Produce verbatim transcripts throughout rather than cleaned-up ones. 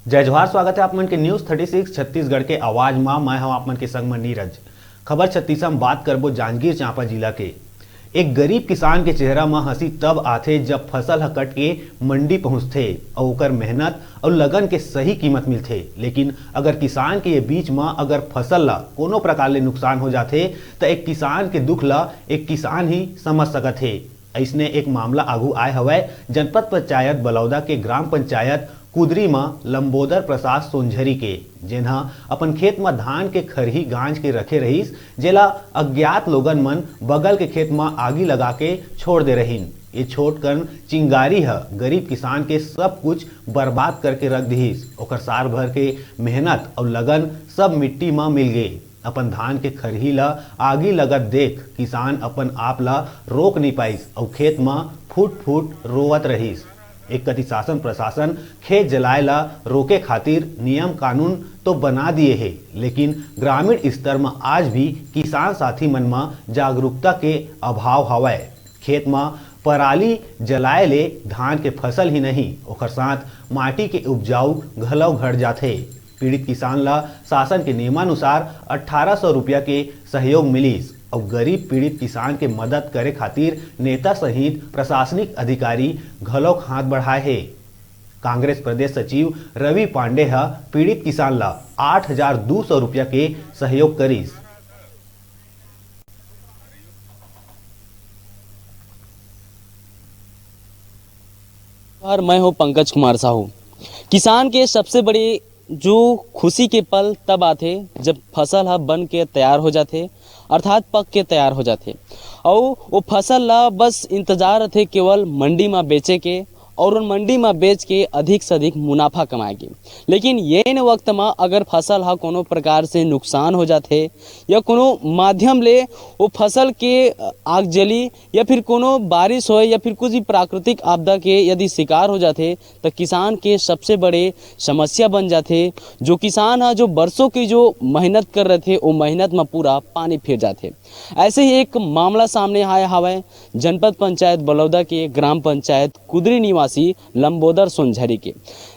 जय जोहार, स्वागत है आप मन के न्यूज़ थर्टी सिक्स छत्तीसगढ़ के आवाज मा। मैं हूं आप मन के संग में नीरज। खबर छत्तीस हम बात करबो जांजगीर चांपा जिला के। एक गरीब किसान के चेहरा म हंसी तब आथे, जब फसल ह कट के मंडी पहुंचथे अउ ओकर मेहनत अउ लगन के सही कीमत मिलथे। लेकिन अगर किसान के ये बीच म अगर फसल ला कोनो प्रकार ले नुकसान हो जाथे, त एक किसान के दुख ला एक किसान ही समझ सकत हे। अइसने एक मामला आगू आए हवय जनपद पंचायत बलौदा के ग्राम पंचायत कुदरी म लंबोदर प्रसाद सोनझरी के, जेन ह अपन खेत म धान के खरही गांज के रखे रहिस, जेला अज्ञात लोगन मन बगल के खेत म आगी लगा के छोड़ दे रहिन। ये छोटकन चिंगारी ह गरीब किसान के सब कुछ बर्बाद करके रख दिहिस। ओकर साल भर के मेहनत अउ लगन सब मिट्टी म मिल गे। अपन धान के खरही ल आगी लगत देख किसान अपन आप ल रोक नइ पाइस अउ खेत म फुट फुट रोवत रहिस। एक कति शासन प्रशासन खेत जलाए ल रोके खातिर नियम कानून तो बना दिए हे, लेकिन ग्रामीण स्तर म आज भी किसान साथी मन म जागरूकता के अभाव हवय। खेत म पराली जलाए ले धान के फसल ही नहीं, ओकर साथ माटी के उपजाऊ घलव घट जाथे। पीड़ित किसान ल शासन के नियमानुसार अठारह सौ रुपया के सहयोग मिलिस अउ गरीब पीड़ित किसान के मदद करे खातिर नेता सहित प्रशासनिक अधिकारी घलोक हाथ बढ़ाए हे। कांग्रेस प्रदेश सचिव रवि पांडे ह पीड़ित किसान ल आठ हजार दू सौ रुपया के सहयोग करिस। और मैं हूं पंकज कुमार साहू। किसान के सबसे बड़ी जो खुशी के पल तब आथे, जब फसल ह बन के तैयार हो जाथे, अर्थात पक के तैयार हो जाथे, अउ वो फसल ला बस इंतजार रथे केवल मंडी म बेचे के, और उन मंडी म बेच के अधिक से अधिक मुनाफा कमाए के। लेकिन येन वक्त म अगर फसल ह कोनो प्रकार से नुकसान हो जाथे या कोनो माध्यम ले वो फसल के आगजली या फिर कोनो बारिश होए या फिर कुछ भी प्राकृतिक आपदा के यदि शिकार हो जाथे, त किसान के सबसे बड़े समस्या बन जाथे। जो किसान ह, जो बरसों की जो मेहनत कर रहे थे, वो मेहनत म पूरा पानी फिर जाथे। ऐसे ही एक मामला सामने आया हवय जनपद पंचायत बलौदा के ग्राम पंचायत कुदरी निवासी लंबोदर सोनझरी के,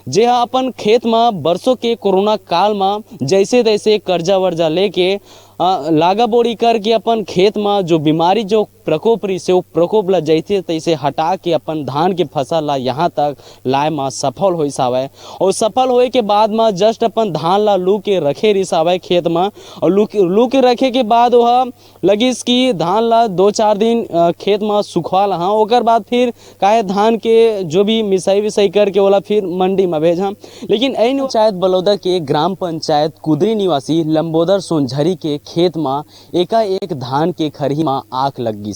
जे ह अपन खेत म बरसों के कोरोना काल म जैसे तैसे कर्जा वर्जा लेके, अ, लागा बोड़ी करके अपन खेत म जो बीमारी, जो प्रकोप रहिसे, वो प्रकोप ला जैसे तैसे हटा के अपन धान के फसल ला यहाँ तक लाए म सफल होइस हावय। और सफल होए के बाद म just अपन धान ला लू के रखे रहिस हावय खेत म, और लू के, लू के रखे के बाद वह लगिस कि धान ला दो चार दिन, अ, खेत म सुखवा लहा, ओकर बाद फिर काहे धान के जो भी मिसाई विसाई करके ओला फिर मंडी म भेजहा। लेकिन ऐन पंचायत बलौदा के ग्राम पंचायत कुदरी निवासी लंबोदर सोनझरी के खेत म एकाएक धान के खरही म आग लग गिस।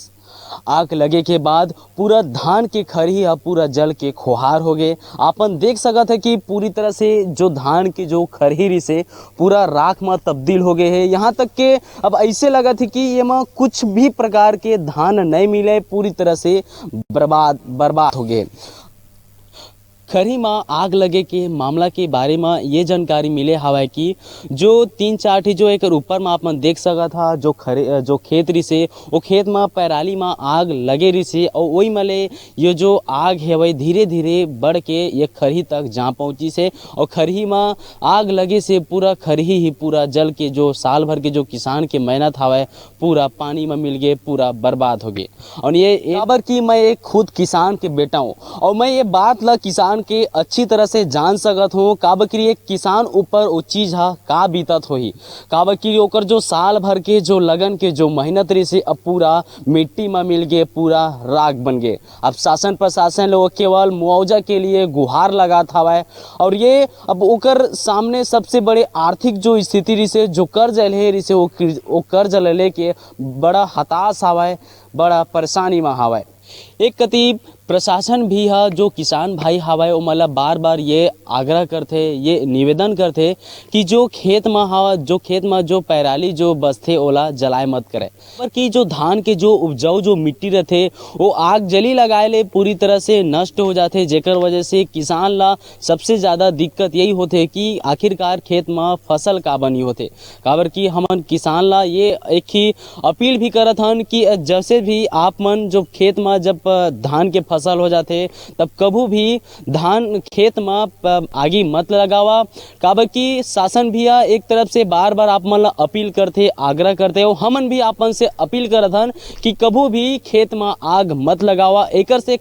आग लगे के बाद पूरा धान के खरही ह पूरा जल के खोहार हो गे। आपन देख सकत है कि पूरी तरह से जो धान के जो खरही रिसे पूरा राख म तब्दील हो गए हे। यहाँ तक के अब ऐसे लगत है कि ये म कुछ भी प्रकार के धान नहीं मिले, पूरी तरह से बर्बाद बर्बाद हो गए। खरही म आग लगे के मामला के बारे म ये जानकारी मिले हवय कि जो तीन चार ठी जो एकर ऊपर म आप मन देख सकत हा, जो खरे-, जो खेत रिसे, ओ खेत म पैराली म आग लगे रिसे अउ ओई म ले ये जो आग हेवय धीरे-धीरे बढ़ के ये खरही तक जा पहुँचिस हे अउ खरही म आग लगे से पूरा खरही ही पूरा जल के जो साल भर के जो किसान के मेहनत हवय पूरा पानी म मिल गे, पूरा बर्बाद हो गे। और ये काबर कि मैं एक खुद किसान के बेटा हूँ और मैं ये बात ला किसान के अच्छी तरह से जान सकत हूँ, काबर कि एक किसान ऊपर वो चीज हा का बीतत होही, काबर कि ओकर जो साल भर के जो लगन के जो मेहनत रहिसे अब पूरा मिट्टी म मिल गे, पूरा राख बन गे। अब शासन प्रशासन ले वो केवल मुआवजा के लिए गुहार लगात हवय और ये अब ओकर सामने सबसे बड़े आर्थिक जो स्थिति रहिसे, जो कर्ज ले रहिसे, वो किर-, वो कर्ज ले लेके बड़ा हताश हवय, बड़ा परेशानी म हवय। एक कति प्रशासन भी ह जो किसान भाई हवय ओमन ला बार-बार ये आग्रह करथे, ये निवेदन करथे कि जो खेत म हव-, जो खेत म जो पैराली जो बचथे ओला जलाए मत करय। काबर कि जो धान के जो उपजाऊ जो मिट्टी रथे वो आग जली लगाए ले पूरी तरह से नष्ट हो जाथे, जेकर वजह से किसान ला सबसे ज्यादा दिक्कत यही होथे कि आखिरकार खेत म फसल का बनी होथे। काबर कि हमन किसान ला ये एक ही अपील भी करत हन कि जैसे भी आप मन जो खेत म जब धान के फसल हो जाथे, तब कभू भी धान खेत म प-, आगी मत लगावा, काबर कि शासन भी ह एक तरफ से बार-बार आप मन ल अपील करथे, आग्रह करथे, अउ हमन भी आप मन से अपील करत हन कि कभू भी खेत म आग मत लगावा। एकर से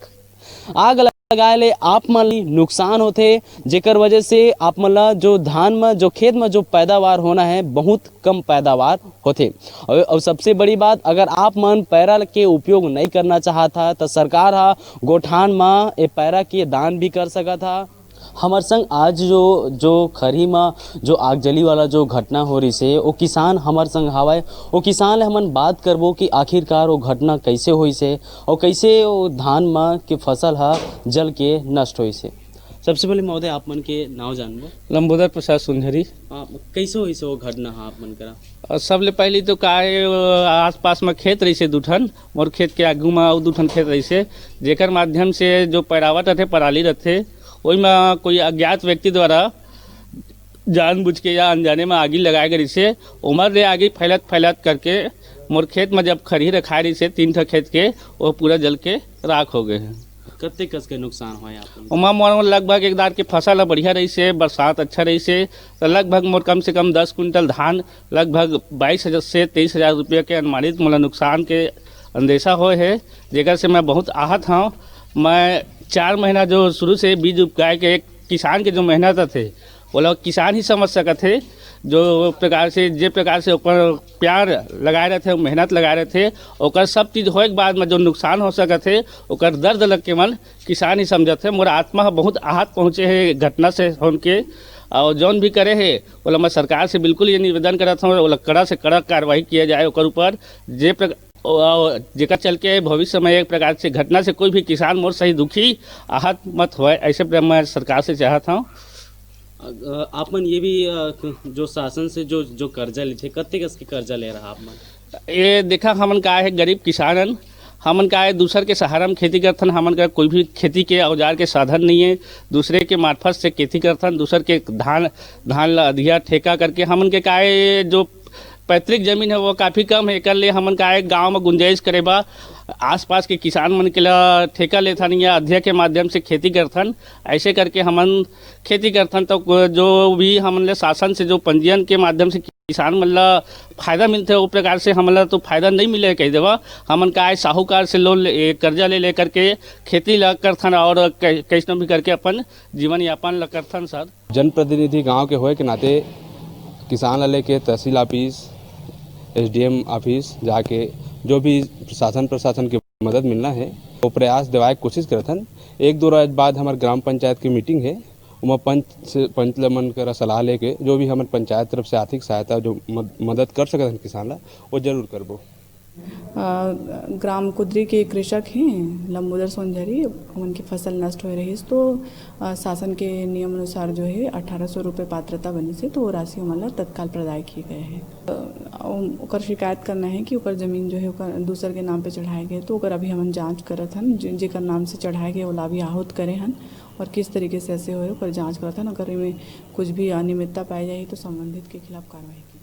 आग लगाए ले आप मन ल नुकसान होथे, जेकर वजह से आप मन ल जो धान म, जो खेत म जो पैदावार होना है, बहुत कम पैदावार होथे। अउ, अउ सबसे बड़ी बात, अगर आप मन पैरा के उपयोग नहीं करना चाहत हा, त सरकार ह गोठान म ए पैरा के दान भी कर सकत हा। हमर संग आज जो, जो खरही म जो आगजली वाला जो घटना हो रहिस हे, ओ किसान हमर संग हावय। ओ किसान ले हमन बात करबो कि आखिरकार ओ घटना कइसे होइस हे अउ कइसे ओ धान म के फसल ह जल के नष्ट होइस हे। सबसे पहले महोदय, आप मन के नाव जानबो। लंबोदर प्रसाद सुंझरी। आ, कइसे होइस हे ओ घटना ह आप मन करा? अ, सबले पहली तो का हे, अ, आसपास म खेत रहिस हे दू ठन, मोर खेत के आगू म अउ दू ठन खेत रहिस हे, जेकर माध्यम से जो पैरावट रथे, पराली रथे, ओई म कोई अज्ञात व्यक्ति द्वारा जानबूझ के या अनजाने म आगी लगाए गे रहिस हे। ओमर ले आगी फैलत फैलत करके मोर खेत म जब खरही रखाए रहिस हे तीन ठो खेत के, वो पूरा जल के राख हो गए हे। कत्ते कस के नुकसान होय आप मन? ओमा मोर लगभग एक दार के फसल ह बढ़िया रहिस हे, बरसात अच्छा रहिस हे, त लगभग मोर कम से कम दस कुंटल धान, लगभग बाईस हजार से तेईस हजार रुपया के अनुमानित मोला नुकसान के अंदेशा होय हे, जेकर से मैं बहुत आहत हौं। मैं चार महीना जो शुरू से बीज उपजाए के एक किसान के जो मेहनत रथे, ओला किसान ही समझ सकत हे। जो प्रकार से, जे प्रकार से ओकर प्यार लगाए रथे, मेहनत लगाए रथे, ओकर सब चीज होए के बाद में जो नुकसान हो सकत हे, ओकर दर्द ल केवल किसान ही समझत हे। मोर आत्मा ह बहुत आहत पहुँचे हे घटना से सुन के, और जौन भी करे हे, ओला मैं सरकार से बिल्कुल ये निवेदन करत हूँ, ओला कड़ा से कड़ा कार्रवाई किया जाए ओकर ऊपर। जे प्रक-, अ, जेकर चल के भविष्य में एक प्रकार से घटना से कोई भी किसान मोर सही दुखी, आहत मत होए, ऐसे प्र-, मैं सरकार से चाहत हूँ। अ, आप मन ये भी, अ, जो शासन से जो, जो कर्जा लेथे, कत्ते कस के कर्जा ले रहा आप मन? ये देखा, हमन का हे, गरीब किसान हन, हमन का हे, दूसर के सहारा में खेती करथन, हमन का कोई भी खेती के औजार के साधन नहीं है, दूसरे के मार्फत से खेती करथन, दूसर के धान, धान ला अधिया ठेका करके हमन के का हे, जो पैतृक जमीन है, वो काफ़ी कम है। एकर ले हमन का हे, गांव में गुंजाइश करे बा, आसपास के किसान मन के ला ठेका लेथन या अधिया के माध्यम से खेती करथन। ऐसे करके हमन खेती करथन, तो को-, जो भी हमन ले शासन से जो पंजीयन के माध्यम से किसान मन ला फायदा मिलथे, वो प्रकार से हमन ला तो फायदा नहीं मिले कह देवा। हमन का हे, साहूकार से लोन ले, कर्जा ले लेकर के खेती ला करथन और कै-, कैसनो भी करके अपन जीवन यापन ला करथन सर। जनप्रतिनिधि गांव के होए के नाते किसान ला लेके तहसील ऑफिस, एसडीएम ऑफिस जाके जो भी शासन प्रशासन के मदद मिलना है, वो प्रयास देवाए के कोशिश करत हन। एक दो रोज बाद हमर ग्राम पंचायत की मीटिंग है, ओमा पंच से, पंच ल मन करा सलाह लेके जो भी हमर पंचायत तरफ से आर्थिक सहायता जो मद-, मदद कर सकत हन किसान ला, वो जरूर करबो। अ, ग्राम कुदरी के कृषक हैं लंबोदर सोनझरी, उनकी फसल नष्ट हो रही, तो, अ, शासन के नियम अनुसार जो है अठारह सौ रुपये पात्रता बनी से, तो वो राशि हमन ला तत्काल प्रदाय किए गए हैं। अ, ओकर शिकायत करना है कि ओकर जमीन जो है ओकर दूसर के नाम पे चढ़ाए गए, तो ओकर अभी हमन जांच करत हन, जे-, जेकर नाम से चढ़ाए गए ओला अभी आहूत करे हन और किस तरीके से ऐसे होए ओकर जांच करत हन। अगर एमे कुछ भी अनियमितता पाए जाही तो संबंधित के खिलाफ कार्रवाई की